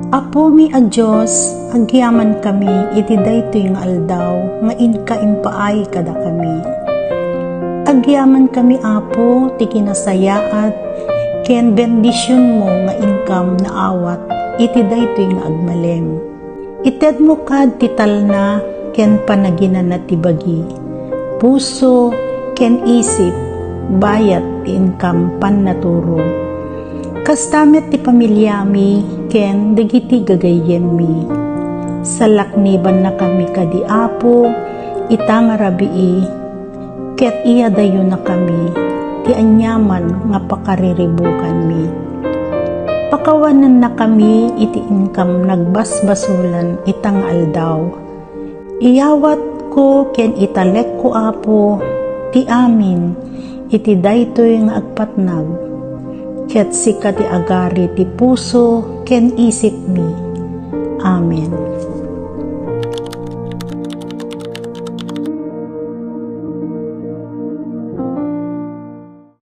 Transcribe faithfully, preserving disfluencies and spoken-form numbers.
Apomi a Dios, agyamankami iti daytoy nga aldaw nga inka impaay kadakami. Agyamankami, Apo, ti kinasayaat ken bendisionmo nga inkam naawat iti daytoy nga agmalem. Itedmo kad ti talna ken panaginana ti bagi, puso ken isip, bayat ti inkam pannaturo. Kasta met ti pamiliami ken dagiti gagayyemmi. Salaknibannakami kadi, Apo, ita nga rabii, ket iyadayonakami ti aniaman nga pakariribukanmi. Pakawanennakami iti inkam nagbasbasolan ita nga aldaw. Iyawatko ken italekko, Apo, ti amin iti daytoy nga agpatnag, ket sika ti agari ti puso ken isipmi. Amen.